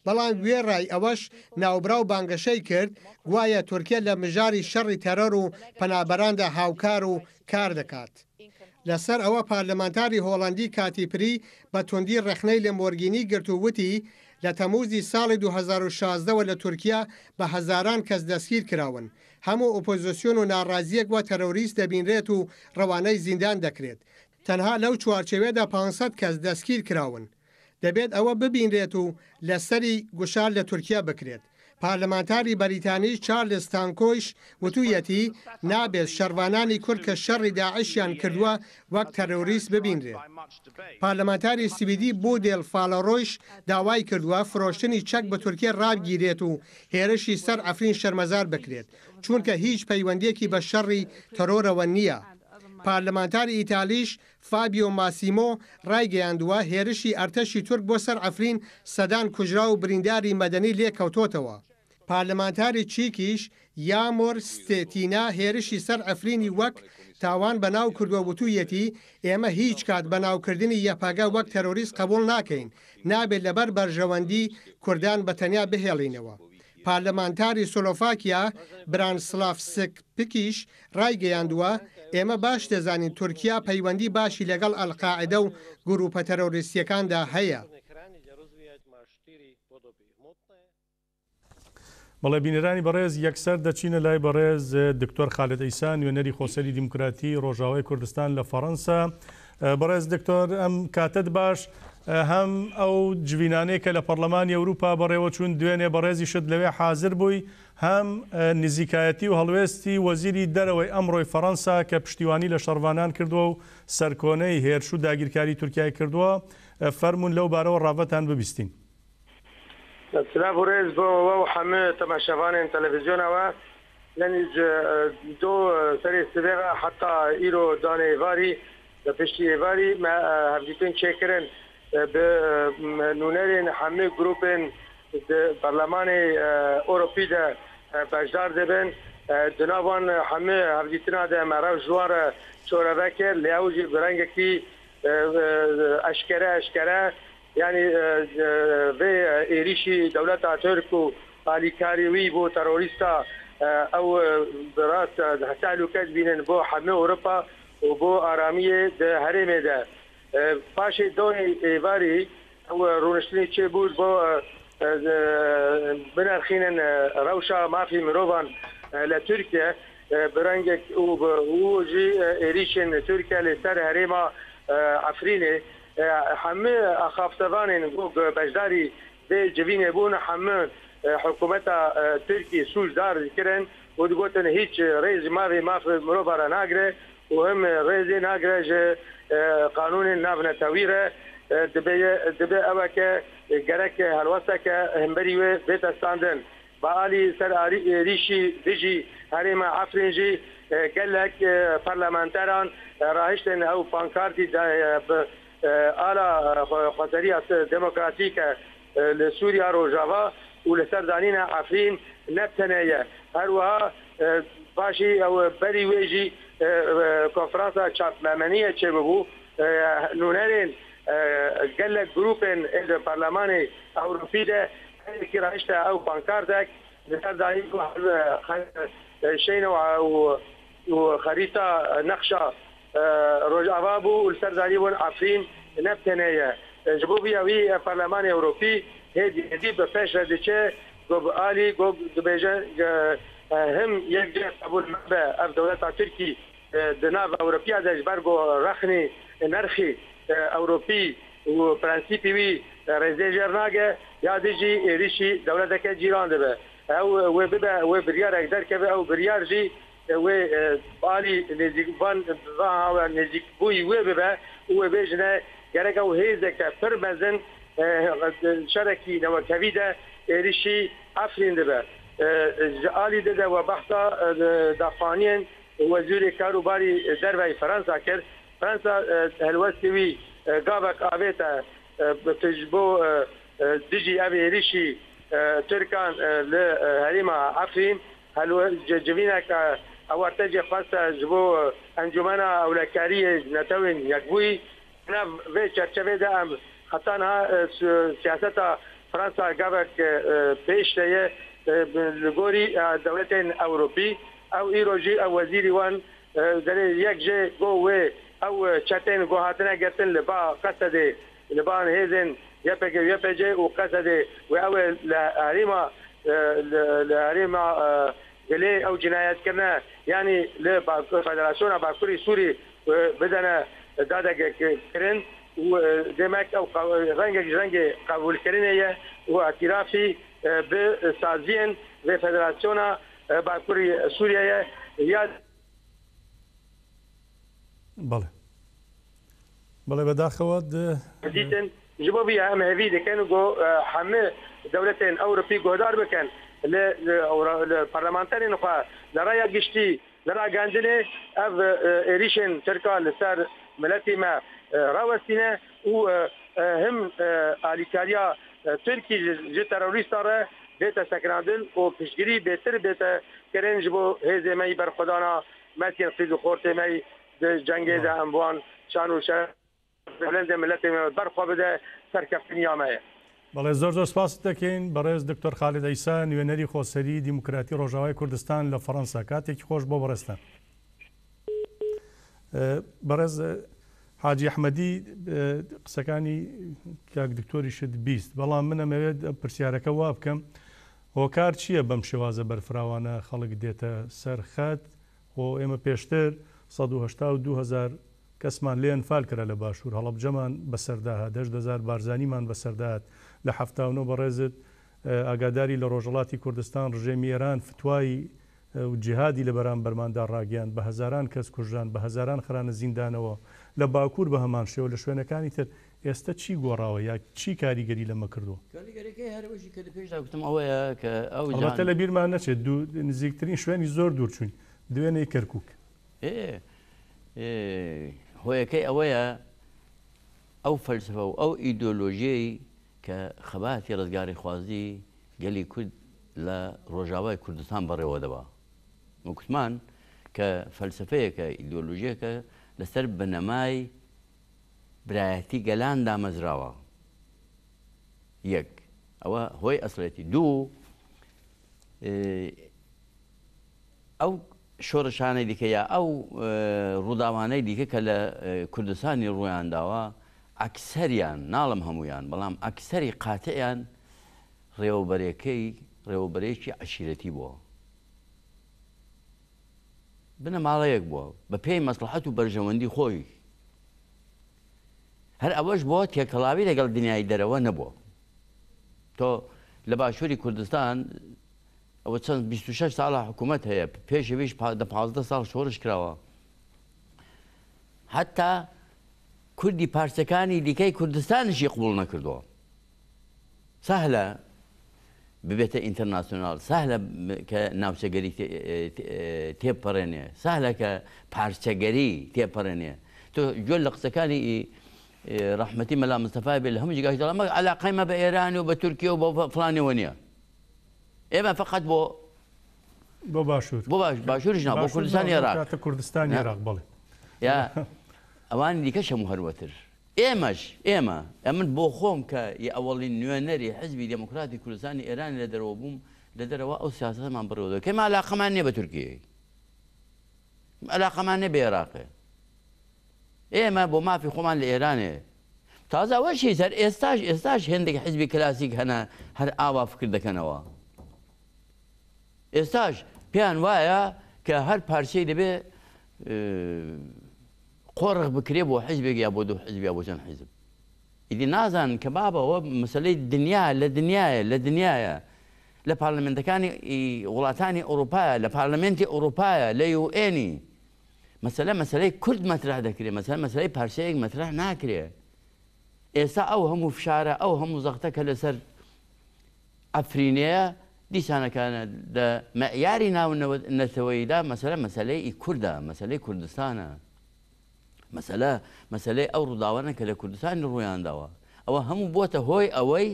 بەڵام وێڕای ئەوەش ناوبراو بانگەشەی کرد گوایە تورکیە لە مژاری شەڕی تەرۆر و پەنابەراندا هاوکار و کار دەکات. لەسەر ئەوە پارلمانتاری هۆڵەندی کاتی پری بە توندی ڕەخنەی لە مۆرگینی گرت و وتی لە تەمووزی ساڵی 2016 وە لە تورکیە بە هەزاران کەس دەستگیر کراون. هەموو ئۆپۆزسیۆن و ناڕازییەک وە تەرۆریست دەبینرێت و ڕەوانەی زیندان دەکرێت. تەنها لەو چوارچێوەیەدا 500 کەس دەستگیر کراون. دەبێت ئەوە ببینرێت و لەسەری گوشار لە تورکیا بکرێت. پارلمانتاری بەریتانی چارلز تانکۆیش وتوویەتی، نابێت شەڕڤانانی کورد کە شەڕی داعشیان کردووە وەک تەرۆریست ببینرێت. پارلمانتاری سویدی بودێل فالەرۆیش داوای کردووە فرۆشتنی چەک بە تورکیە ڕابگیرێت و هێرشی سەر عەفرین شەرمەزار بکرێت، چوونکە هیچ پەیوەندییەکی بە شەڕی تەرۆرەوە نییە. پارلمانتاری ئیتالیش فابیۆ ماسیمۆ ڕایگەیاندووە، هێرشی ئەرتەشی تورک بۆ سەر عەفرین سەدان کوژراو و برینداری مەدەنی لێکەوتۆتەوە. پارلمانتاری چیکیش یامۆر ستێتینا هێرشی سەر عەفرینی وەک تاوان بەناو کردووە وتوویەتی، ئێمە هیچ کات بەناوکردنی یەپەگە وەک تەرۆریست قەبووڵ ناکەین، نابێت لەبەر بەرژەوەندی کوردان بە تەنیا بهێڵینەوە. پارلمانتاری سلۆفاکیا برانسلاف سکپکیش ڕایگەیاندووە، ئێمە باش دەزانین تورکیا پەیوەندی باشی لەگەڵ ئەلقاعدە و گرووپە تەرۆریستییەکاندا هەیە. بەڵێ بینەرانی بەڕێز یەکسەر دەچینە لای بەڕێز دکتۆر خالد عیسا نوێنەری خۆسەری دیموکراتی ڕۆژاوای کوردستان لە فەڕەنسا. بەڕێز دکتۆر ئەم کاتەت باش هەم ئەو جڤینانەی کە لە پەڕلەمانی ئەوروپا بەڕێوەچوون دوێنێ بەڕێزیشت لەوێ حازر بووی هەم نزیکایەتی و هەڵوێستی وەزیری دەرەوەی ئەمڕۆی فەڕەنسا کە پشتیوانی لە شەڕڤانان کردووە و سەرکۆنەی هێرش و داگیرکاری تورکیای کردووە، فەرموون لەو بارەوە ڕاڤەتان ببیستین. سلاڤ و رێز بۆ وە و حەمێ تەماشەڤانێن تەلەڤیزیۆنا وە یەنی ج دۆ سەرێ سبێ ڤە حەتا ئیرۆ دانێ ئێڤاری لە پشتی ئێڤاری مە هەڤدیتن چێ کرن bi nûnerên hemû grûpên di Perlemanê Ewropî de beşdar dibin. Di nav wan hemû hevdîtina de me rewş ji wan re çoreve kir lê ew jî bi rengekî eşkere eşkere yanî vê êrîşî dewleta Tirk û. ئالیکاری وی بۆ تەرۆریستا ئەو bi rast tehlûke dibînin bo hemû Ewropa û bo aramiyê di herêmê de. Paşê donê êvarî ew rûniştinê çêbû ji bo binerxînin rewşa mafê mirovan li Tirkiye bi rengek û û jî êrîşên Tirkiye li ser herêma Efrînê. Hemû axaftevanên ku beşdarî vê civînê bûn hemû hikûmeta Tirkiyê sûcdar dikirin û digotin hîç rêz ji mafê mafê mirovan re nagire û him rêzê nagire ji qanûnên navnetewî re dibe dibe eweke gerek helwesteke himberî wê bête standin. Bi alî ser êrîşî dijî herêma Efrîn jî gelek parlamenteran rahiştin ew pankartî bi ala Xweseriya Demokratîk li Sûriya Rojava û li ser danîna Efrîn ne bi tenê ye. Her wiha paşî ew berî wê jî konferansa çapmemeniyê çêbûbû. Nûnerên gelek grûpên ên di Parlemanê Ewropî de her yekî rahişte ew pankartek li ser danîn ku şêne û xerîta nexşa Rojava bû û li ser danîbûn Efrîn ne bi tenê ye. Ji bo vîya wî Parlemanê Ewropî hêdî hêdî bi pêş re diçe ku bi alî ku dibêje him yek cih qebûl nabe ev dewleta Tirkî di nav Ewropiya de ji ber ku rexnî nerxî Ewropî û prensîpî wî rêzê jêr nage ya dijî êrîşî dewleteke cîran dibe. Ew wê bibe wê biryarek derkeve ew biryar jî wê alî nêzîk van van hawe nêzîkbûyî wê bibe û wê bêjine gerek ew hêzeke pir mezin şerekî newekevî de êrîşî Efrîn dibe. Ji alî di de we behsa daxuaniyên Wezîrê Kar û Barî Derveyî Fransa kir. Fransa helwestê wî gavek avête ji bo dijî ev êrîşî Tirkan li herêma Efrîn. Civînek awarte jê xweste ji bo Encûmena Ewlekariyê Netewên Yekbûyî. Di nav vê çerçevê de em heta niha siyaseta Fransa gavek pêş de ye li gorî dewletên Ewropî. Ew îro jî ew wezîrî wan derê yek jê got wê ew çetên ku hatine girtin li ba Qesedê li ba hêzên YPG û YPJ û Qesedê wê ew ê li herêma li herêma gelê ew cinayet kirine yanî li Federasyona Bakurî Sûrî bidene dadeke kirin û demek ew rengek ji rengê qebûlkirinê ye û îtîrafî bi saziyên vê Federasyona Bakurî Sûriye ye ya بەڵێ بەڵێ بەداخەوە دیتن ji bo vî em hêvî dikin ku hemû dewletên Ewropî guhdar bikin li li parlamenterên xwe li raya giştî li ragihandinê ev êrîşên Tirka li ser miletê me rawestîne û him alîkariya Tirkî ji terorîstan re bête sekinandin û piştgirî bêtir bête kirin ji bo hêzê me yî berxwedana metên qîz û xortê me yî di cengê de em wan şan û şeref bilindê miletê me ber xwe bide serkeftin ya me ye. بەڵێ زۆر زۆر سپاست دەکەین بەڕێز دکتۆر خالید عیسا نوێنەری خۆسەری دیموکراتی ڕۆژاوای کوردستان لە فەڕەنسا کاتێکی خۆش بۆ بەڕێزتان. بەڕێز حاجی ئەحمەدی قسەکانی کاک دکتۆریشت 20 بەڵام من ئەمەوێت پرسیارەکە وا بکەم هۆکار چییە بەم شێوازە بەرفراوانە خەڵک دێتە سەر خەت خۆ ئێمە پێشتر 182 هزار کەسمان لێ ئەنفال کرا لە باشوور هەڵەبجەمان بەسەردا هات 8 هزار بارزانیمان بەسەردا هات لە 79 بەڕێزت ئاگاداری لە ڕۆژهەڵاتی کوردستان ڕژێمی ئێران فتوای و جیهادی لە بەرامبەرماندا ڕاگەیاند، بە هەزاران کەس کوژران، بە هەزاران خرانە زیندانەوە، لە باکوور بە هەمان شێوە، لە شوێنەکانی تر، ئێستە چی گۆڕاوە یا چی کاریگەری لەمە کردووە؟ کاریگەریەکەی هەر ئەوەشی کە لە پێشدا گوتم ئەوەیە کە ئەو ئەڵبەتە جان لە بیرمان نەچێت دوو نزیکترین شوێنی زۆر دوور چووین، دوێنێی کەرکووک. ئێ ئێ هۆیەکەی ئەوەیە ئەو فەلسەفە و ئەو ئیدۆلۆژیەی کە خەباتی ڕزگاریخوازی گەلی کورد لە ڕۆژاوای کوردستان بەڕێوە دەبا. وەک گوتمان کە فەلسەفەیەکە، ئیدۆلۆژیەکە لەسەر بنەمای برایەتی گەلان دامەزراوە. یەک، ئەوە هۆی ئەسڵێتی. دوو، ئەو شۆڕشانەی دیکە یا ئەو ڕووداوانەی دیکە کە لە کوردستانی ڕوویان داوە ئەکسەریان، ناڵم هەموویان، بەڵام ئەکسەری قاتعیان ڕێوەبەرێکەی ڕێوەبەرێکی عەشیرەتی بووە. بنەماڵەیەک بووە بە پێی مەسڵەحەت و بەرژەوەندی خۆی. هەر ئەوەش بۆ تێکەڵاوی لەگەڵ دنیای دەرەوە نەبووە. تۆ لە باشووری کوردستان ئەوە چەند 26 ساڵە حکوومەت هەیە پێشەویش دە 15 ساڵ شۆڕش کراوە حتا کوردی پارچەکانی دیکەی کوردستانیشی قبوڵ نەکردووە. سەهلە ببێتە ئینتەرناسیۆناڵ، سەهلە کە ناوچەگەری تێبپەڕێنێ، سەهلە کە پارچەگەری تێپەڕێنێ. تۆ گوێ لە قسەکانی ڕەحمەتی مەلا مستەفای بێ لە هەموو جێگاش دەڵێ ئەمە عەلاقەی مە بە ئێران و بە تورکیە و بە فڵانەوە نییە. ئێمە فقط بۆ بۆ باشوور بۆ باشووریش نا بۆ کوردستانی عێراق کوردستانی عێراق بەڵێ یا ئەوانی دیکەش هەموو هەروەتر ئێمەش ئێمە ئەمن بۆ خۆم کە ی ئەوەڵین نوێنەری حزبی دێموکراتی کوردستانی ئێرانی لە دەرەوە بووم لە دەرەوە ئەو سیاسەتەمان بڕێوە دەکەین ئێمە عەلاقەمان نییە بە تورکیەی عەلاقەمان نییە بە عێراقێ ئێمە بۆ مافی خۆمان لە ئێرانێ تازە ئەوەش هیچ هەر ئێستاش ئێستاش هێندێک حزبی کلاسیک هەنە هەر ئاوا فکر دەکەنەوە ئێستاش پێیان وایە کە هەر پارچەی دەبێ قۆرخ بکرێ بۆ حیزبێک یا بۆ دوو حیزب یا بۆ چەند حیزب. ئیدی نازانن کە بابە ئەوە مەسەلەی دنیا لە دنیایە لە دنیایە لە پارلمنتەکانی وڵاتانی ئەوروپایە لە پارلمنتی ئەوروپایە لە یوئێنی مەسەلە مەسەلەی کورد مەترح دەکرێ مەسەلە مەسەلەی پارچەیەک مەترح ناکرێ ئێستا ئەو هەموو فشارە ئەو هەموو زەختە کە لەسەر عەفرینەیە دیسانەکانە لە مەعیاری ناو نەتەوەییدا مەسەلە مەسەلەی ئی کوردە، مەسەلەی کوردستانە. مەسەلە مەسەلەی ئەو ڕووداوانە کە لە کوردستانی ڕوویان داوە. ئەوە هەموو بۆتە هۆی ئەوەی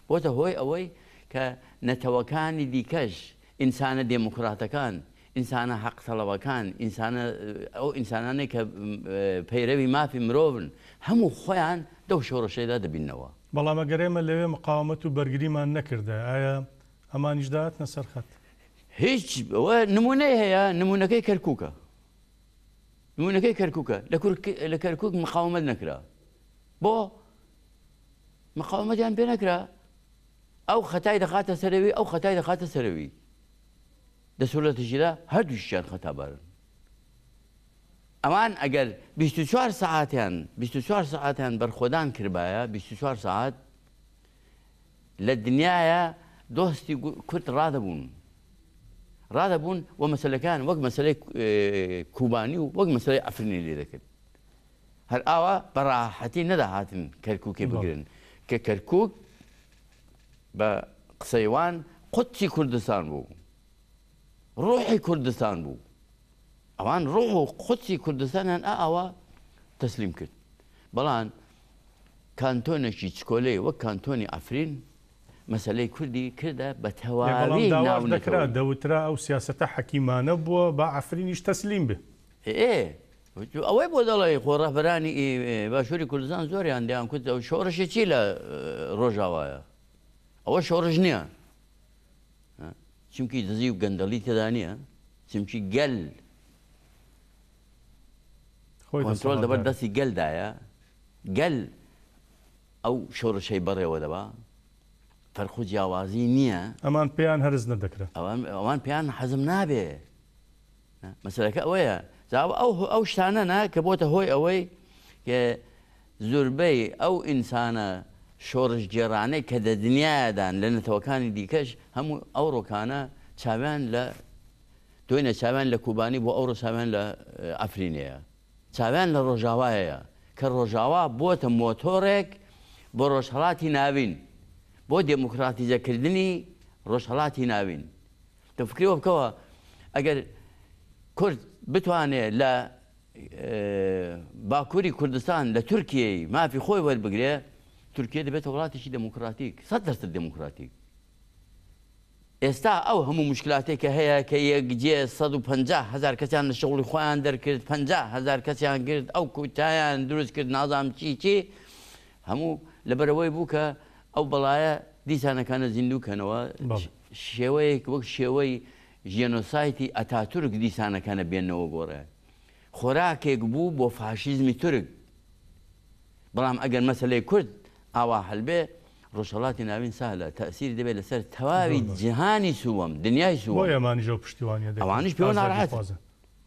بۆتە هۆی ئەوەی کە نەتەوەکانی دیکەش ئینسانە دێموکراتەکان، ئینسانە حەق تەڵەبەکان، ئینسانە ئەو ئینسانانەی کە پەیرەوی مافی مرۆڤن هەموو خۆیان دەو شۆڕشەیدا دەبیننەوە. بەڵام ئەگەر ئێمە لەوێ مقاومەت و بەرگریمان نەکردایە ئایا ئەمانیش دەهاتنە سەر خەت؟ هیچ ئەوە نموونەی هەیە نموونەکەی کەرکووکە نموونەکەی کەرکووکە لە کورک لە کەرکووک مقاومەت نەکرا بۆ مقاومەتیان پێ نەکرا ئەو خەتای دەخاتە سەرەوی ئەو خەتای دەخاتە سەرەوی دە سورەتیشیدا هەردووشیان خەتابارن. ئەوان ئەگەر 24 سەعاتیان 24 سەعاتیان بەرخۆدان کردبایە 24 سەعات لە دنیاە دۆستی کورد ڕادەبوون ڕادەبوون و مەسلەکان وەک مەسلەی کوبانی و وەک مەسلەی ئەفرینی لێ دەکرد هەر ئاوا بەڕاحەتی نەدەهاتن کەرکووکێ بگرن کە کەرکووک بە قسەی وان قودسی کوردستان بوو، ڕوحی کوردستان بوو. ئەوان ڕوح و قودسی کوردستانیان ئاوا تەسلیم کرد. بەڵام کانتۆنێکی چکۆلەی وەک کانتۆنی عەفرین مەسەلەی کوردی کردە بە بەڵام تەواوی داواش دەکرا، ناونەتەوەیی. دەوترا ئەو سیاسەتە حەکیمانە بووە با عەفرینیش تەسلیم بێ. ئێ ئەوەی بۆ دەڵێی خۆ ڕەهبەرانی باشووری کوردستان زۆریان دەیان کوت ئەو شۆڕشی چی لە ڕۆژاوایە ئەوە شۆڕش نییە چونکی دزی و گەندەڵی تێدا نییە چونکی گەل کۆنترۆل دەبەر دەستی گەلدایە گەل ئەو شۆڕشەی بەڕێوە دەبا فەرق و جیاوازی نییە ئەمان پێیان هەرز نەدەکرا ئەوان پێیان حەزم نابێ مەسەلەکە ئەوەیە جا ئەو ئەو شتانە نا کە بۆتە هۆی ئەوەی کە زوربەی ئەو ئینسانە شۆڕشگێڕانەی کە دە دنیایدان لە نەتەوەکانی دیکەش هەموو ئەو ڕۆکانە چاویان لە دوێنێ چاویان لە کوبانی بۆ ئەوڕۆ چاویان لە عەفرینەیە چاویان لە ڕۆژاوایە کە ڕۆژاوا بۆتە مۆتۆڕێک بۆ ڕۆژهەڵاتی ناوین بۆ دێموکراتیزەکردنی ڕۆژهەڵاتی ناوین تۆ فکری ئەوە بکەوە ئەگەر کورد بتوانێ لە باکووری کوردستان لە تورکیەی مافی خۆی وەربگرێ تورکیە دەبێتە وڵاتێکی دێموکراتیک سە دەرسەد دێموکراتیک ئێستا ئەو هەموو مشکلاتێک کە هەیە کە یەکجێ 150 هزار کەسیان لە شغڵی خۆیان دەرکرد 50 هزار کەسیان گرت ئەو کوتایان دروست کرد نازام چی چی هەموو لەبەرەوەی بوو کە ئەو بەڵایە دیسانەکانە زیندوو کەنەوە. شێوەیەک وەک شێوەی ژێنۆسایتی ئەتاتورک دیسانەکانە بێنەوە گۆڕێ. خۆراکێک بوو بۆ فاشیزمی تورک. بەڵام ئەگەر مەسەلەی کورد ئاوا حەل بێ، ڕۆژهەڵاتی ناوین سەهلە، تەئسیری دەبێ لەسەر تەواوی جیهانی سووەم، دنیای سووەم. بۆیە ئەمانیش ئەو پشتیوانیە دەکەن. ئەوانیش پێوە ناڕەحەتن. ئازادیخوازن.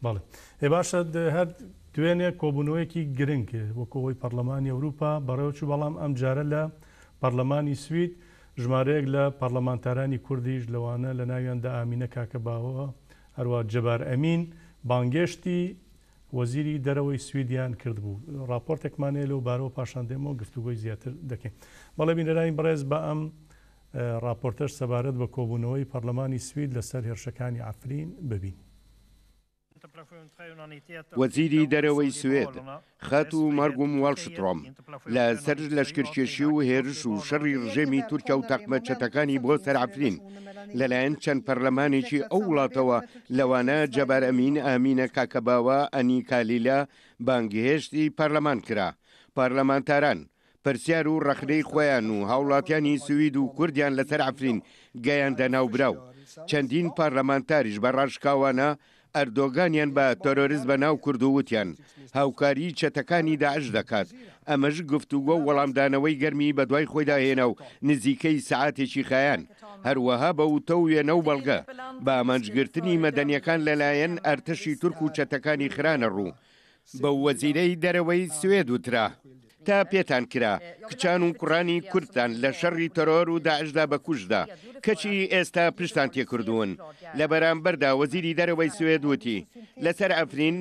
بەڵێ. ئێ باشە هەر دوێنێ کۆبوونەوەیەکی گرنگ وەکو ئەوەی پەڕلەمانی ئەوروپا بەڕێوەچوو، بەڵام ئەمجارە لە پەڕلەمانی سوید ژمارەیەک لە پەڕلەمانتارانی کوردیش لەوانە لەناویاندا ئامینە کاکەباوە هەروەها جەبار ئەمین بانگێشتی وەزیری دەرەوەی سویدیان کردبوو. ڕاپۆرتێکمان هەیە لەو بارەوە پاشان دێمەوە گفتوگۆی زیاتر دەکەین. بەڵێ بینەرانی بەڕێز با ئەم ڕاپۆرتەش سەبارەت بە کۆبوونەوەی پەڕلەمانی سوید لەسەر هێرشەکانی عەفرین ببینین. وەزیری دەرەوەی سوێد، خاتوو مارگوم واڵشترۆم، لە سەر لەشکرکێشی و هێرش و شەڕی ڕژێمی تورکیا و تاقمە چەتەکانی بۆ سەر عەفرین، لەلایەن چەند پەرلەمانێکی ئەو وڵاتەوە لەوانە جەبار ئەمین، ئامینە کاکەباوە، ئەنیکا لیلا بانگهێشتی پەرلەمان کرا. پەرلەمانتاران پرسیار و ڕەخنەی خۆیان و هاوڵاتیانی سوید و کوردیان لەسەر عەفرین گەیاندە ناوبراو. چەندین پارلەمانتاریش بە ڕاشکاوانە ئەردۆگانیان بە تێرۆریست بەناو کرد و وتیان هاوکاریی چەتەکانی داعش دەکات. ئەمەش گفتوگۆ و وەڵامدانەوەی گەرمی بەدوای خۆیدا هێنا و نزیکەی سەعاتێکی خایاند. هەروەها بە وتە و وێنە و بەڵگە، بە ئامانجگرتنی مەدەنییەکان لەلایەن ئەرتەشی تورک و چەتەکانی خرانە ڕوو. بەو وەزیرەی دەرەوەی سوێد وترا، تا پێتان کرا کچان و کوڕانی کوردتان لە شەڕی تەرۆر و داعشدا بە کوشت دا، کەچی ئێستا پشتان تێکردوون. لە بەرامبەردا وەزیری دەرەوەی سوێد وتی، لەسەر عەفرین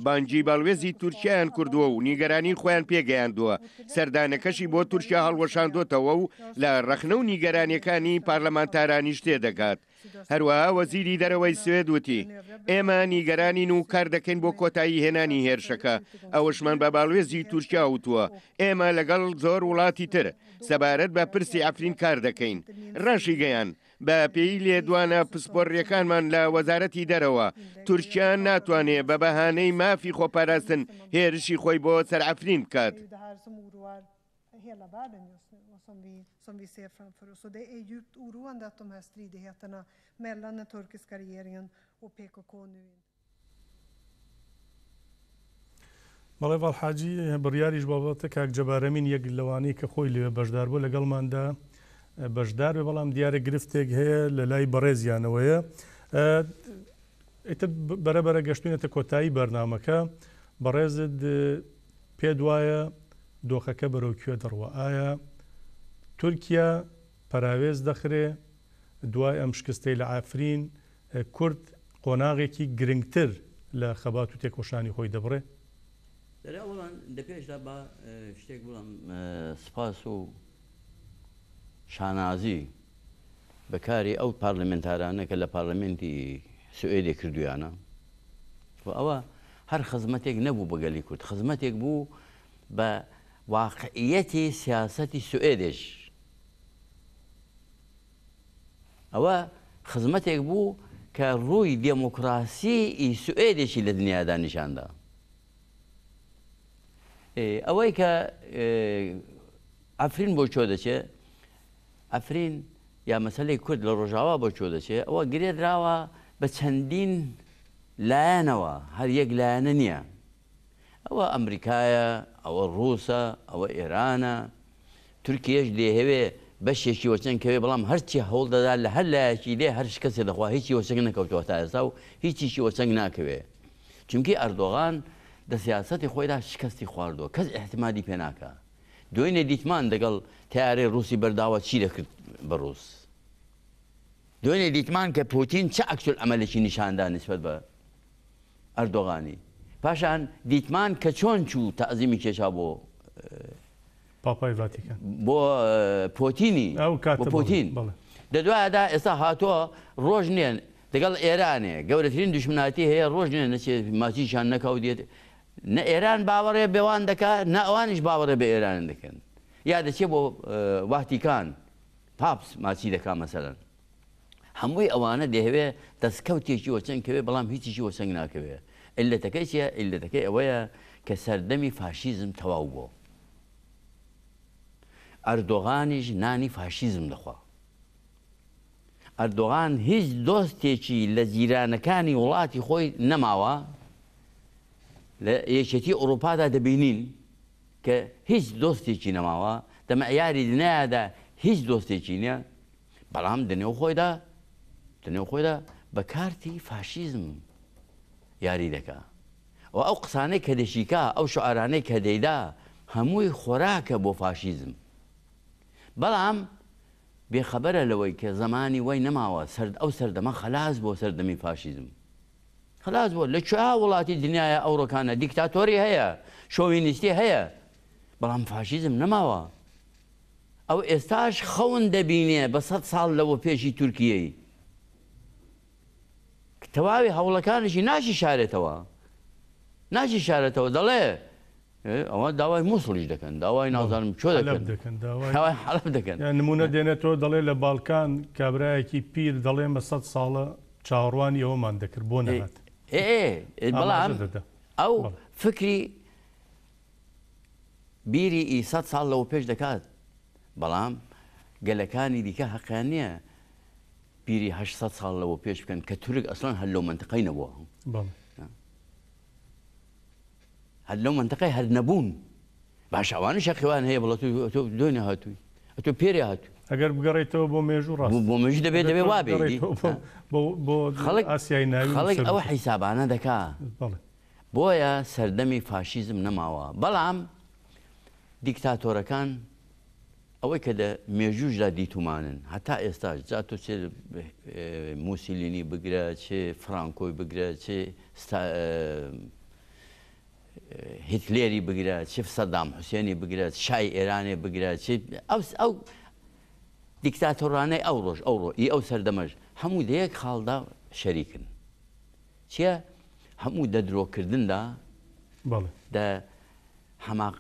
بانگی باڵوێزی تورکیایان کردووە و نیگەرانی خۆیان پێگەیاندووە، سەردانەکەشی بۆ تورکیا هەڵوەشاندۆتەوە و لە ڕەخنە و نیگەرانیەکانی پارلەمانتارانیش تێدەگات. هەروەها وەزیری دەرەوەی سوێد وتی، ئێمە نیگەرانین و کار دەکەین بۆ کۆتایی هێنانی هێرشەکە، ئەوەشمان بە باڵوێزی تورکیا وتووە، ئێمە لەگەڵ زۆر وڵاتی تر سەبارەت بە پرسی عەفرین کار دەکەین. ڕاشیگەیاند، بە پێی لێدوانە پسپۆڕییەکانمان لە وەزارەتی دەرەوە، تورکیا ناتوانێ بە بەهانەی مافی خۆپاراستن هێرشی خۆی بۆ سەر عەفرین بکات. hela världen just nu och som vi, som vi ser framför oss. Och det är djupt oroande att de här stridigheterna mellan den turkiska regeringen och PKK nu بەڵێ ڤاڵ حاجی بڕیاریش بابەتە کاک جەبار ئەمین یەک لەوانەی کە خۆی لەوێ بەشدار بوو لەگەڵماندا بەشدار بێ بەڵام دیارە گرفتێک هەیە لە لای بەڕێزیانەوەیە ئیتر بەرە بەرە گەشتوینەتە کۆتایی بەرنامەکە بەڕێزت پێت وایە دۆخەکە بەرەو کوێ دەڕوا؟ ئایا تورکیا پەراوێز دەخرێ؟ دوای ئەم شکستەی لە عەفرین کورد قۆناغێکی گرنگتر لە خەبات و تێکۆشانی خۆی دەبڕێ؟ دەرێ ئەوەڵەن دە پێشدا با شتێک بڵێم سپاس و شانازی بە کاری ئەو پارلمنتارانە کە لە پارلمنتی سوئێدێ کردویانە و ئەوە هەر خزمەتێک نەبوو بە گەلی کورد، خزمەتێک بوو بە واقعیەتی سیاسەتی سوئێدێش. ئەوە خزمەتێک بوو کە ڕووی دێموکراسیی سوئێدێکی لە دنیادا نیشاندا. ئەوەی کە عەفرین بۆ کوێ دەچێ، عەفرین یا مەسەلەی کورد لە ڕۆژاوا بۆ کوێ دەچێ، ئەوە گرێدراوە بە چەندین لایەنەوە، هەر یەک لایەنە نییە. ئەوە ئەمریکایە، ئەوە ڕووسە، ئەوە ئێرانە، تورکیەش دەیهەوێ بەشێکی وەچەنگ کەوێ، بەڵام هەرچی هەوڵ دەدا لە هەر لایەکی دێ هەر شکەستی دەخوا، هیچی وەچەنگ نەکەوتووە تا ئێستا و هیچیشی وەچەنگ ناکەوێ. چونکی ئەردۆغان دە سیاسەتی خۆیدا شکەستی خواردووە، کەس ئیعتمادی پێ ناکا. دوێنێ دیتمان دەگەڵ تەیارەی ڕووسی بەرداوە چی دەکرد بە ڕووس. دوێنێ دیتمان کە پوتین چ عەکسولعەمەلێکی نیشان دا نیسبەت بە ئەردۆغانی. پاشان دیتمان کە چۆن چوو تەعزیمی کێشا بۆ پاپای ڤاتیکان بۆ پۆتینی ئەو کاتە بۆ پۆتین. بەڵێ. دە دوایدا ئێستا هاتووە ڕۆژ نییە دەگەڵ ئێرانێ گەورەترین دوشمناتی هەیە ڕۆژ نییە نەچێ ماچیشان نەکا و دێت نە ئێران باوەڕێ بەوان دەکا نە ئەوانیش باوەڕێ بە ئێران دەکەن یا دەچێ بۆ واتیکان پاپس ماچی دەکا مەسەلەن هەمووی ئەوانە دەیهەوێ دەستکەوتێکی وەچەنگ کەوێ بەڵام هیچیشی وەچەنگ ناکەوێ عیللەتەکەی چیە عیللەتەکەی ئەوەیە کە سەردەمی فاشیزم تەواو بۆ ئەردۆغانیش نانی فاشیزم دەخوا. ئەردۆغان هیچ دۆستێکی لە جیرانەکانی وڵاتی خۆی نەماوە، لە یەکێتی ئوڕووپادا دەبینین کە هیچ دۆستێکی نەماوە، دە مەعیاری دنیادا هیچ دۆستێکی نییە، بەڵام دە نێو خۆیدا دە نێو خۆیدا بە کارتی فاشیزم یاری دەکا و ئەو قسانەی کە دەشیکا، ئەو شعارانەی کە دەیدا هەمووی خۆراکە بۆ فاشیزم. بەڵام بێخەبەرە لەوەی کە زەمانی وای نەماوە، سەرد ئەو سەردەمە خەلاس بۆ سەردەمی فاشیزم. خلاص بووە لە کوێ وڵاتی دنیاە ئەوڕۆکانە دیکتاتۆری هەیە شۆوینیستی هەیە بەڵام فاشیزم نەماوە ئەو ئێستاش خەون دەبینێ بە سە ساڵ لەوە پێشی تورکیەی تەواوی هەوڵەکانیشی ناشی شارێتەوە ناشی شارێتەوە دەڵێ ئەوە داوای مووسڵیش دەکەن داوای نازانم چۆ دەکەن داوای حەلەب دەکەن نمونە دێنێتەوە دەڵێ لە باڵکان کابرایەکی پیر دەڵێ مە سەد ساڵە چاوەڕوانی ئەوەمان دەکرد بۆ نەهات بەڵام ئەو فکری بیری ئی سە ساڵ لەوە پێش دەکات بەڵام گەلەکانی دیکە هەقیان نییە بیری 800 ساڵ لەوە پێش بکەن کە تورک ئەسڵەن هەر لەو منتقەی نەبووە هەر لەو مەنتقەی هەر نەبوون باشە ئەوانیش هەقی وایان هەیە بڵێ تۆ دوێنێ هاتووی ئەتۆ پێرێ هاتووی. ئەگەر بگەڕێیتەوە بۆ مێژوو ڕاست. بۆ مێژوو دەبێ دەبێ وا بێ ئیدی. بۆ بۆ خەڵک ئاسیای ناوین و خەڵک ئەو حیسابانە دەکا. بەڵێ. بۆیە سەردەمی فاشیزم نەماوە بەڵام دیکتاتۆرەکان ئەوەی کە لە مێژووشدا دیتوومانن هەتا ئێستاش جا تۆ چ موسیلینی بگرە چ فرانکۆی بگرە چ هیتلێری بگرە چ سەدام حوسێنی بگرە شای ئێرانێ بگرە چ ئەو ئەو دیکتاتۆرانەی ئەو ڕۆژ ئەو ڕۆ ئی ئەو سەردەمەش هەموو لە یەک خاڵدا شەریکن چیە هەموو دە درۆکردندا دە حەماق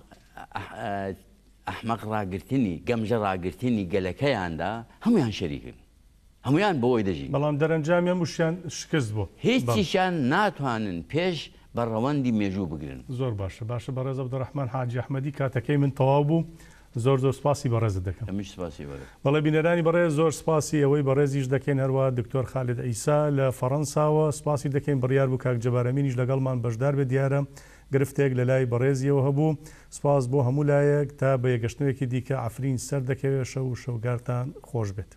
ئەحمەق ڕاگرتنی، گەمژە ڕاگرتنی گەلەکەیاندا هەموویان شەریکن. هەموویان بەوەی دەژین. بەڵام دەرەنجامی هەمووشیان شکست بوو. هیچیشیان ناتوانن پێش بە ڕەوەندی مێژوو بگرن. زۆر باشە باشە بەڕێز عەبدولڕەحمان حاجی ئەحمەدی کاتەکەی من تەواو بوو زۆر زۆر سپاسی بەڕێزت دەکەم. ئەمیش سپاسی بەڕێز. بەڵێ بینەرانی بەڕێز زۆر سپاسی ئێوەی بەڕێزیش دەکەین هەروەها دکتۆر خالید عیسا لە فەڕەنساوە سپاسی دەکەین بڕیار بوو کاک جەبار ئەمینیش لەگەڵمان بەشدار بێت دیارە گرفتێک لە لای بەڕێزیەوە هەبوو. سپاس بۆ هەموو لایەک. تا بە یەکگەشتنەوەیەکی دیکە عەفرین سەردەکەوێ. شەو و شەوگارتان خۆش بێت.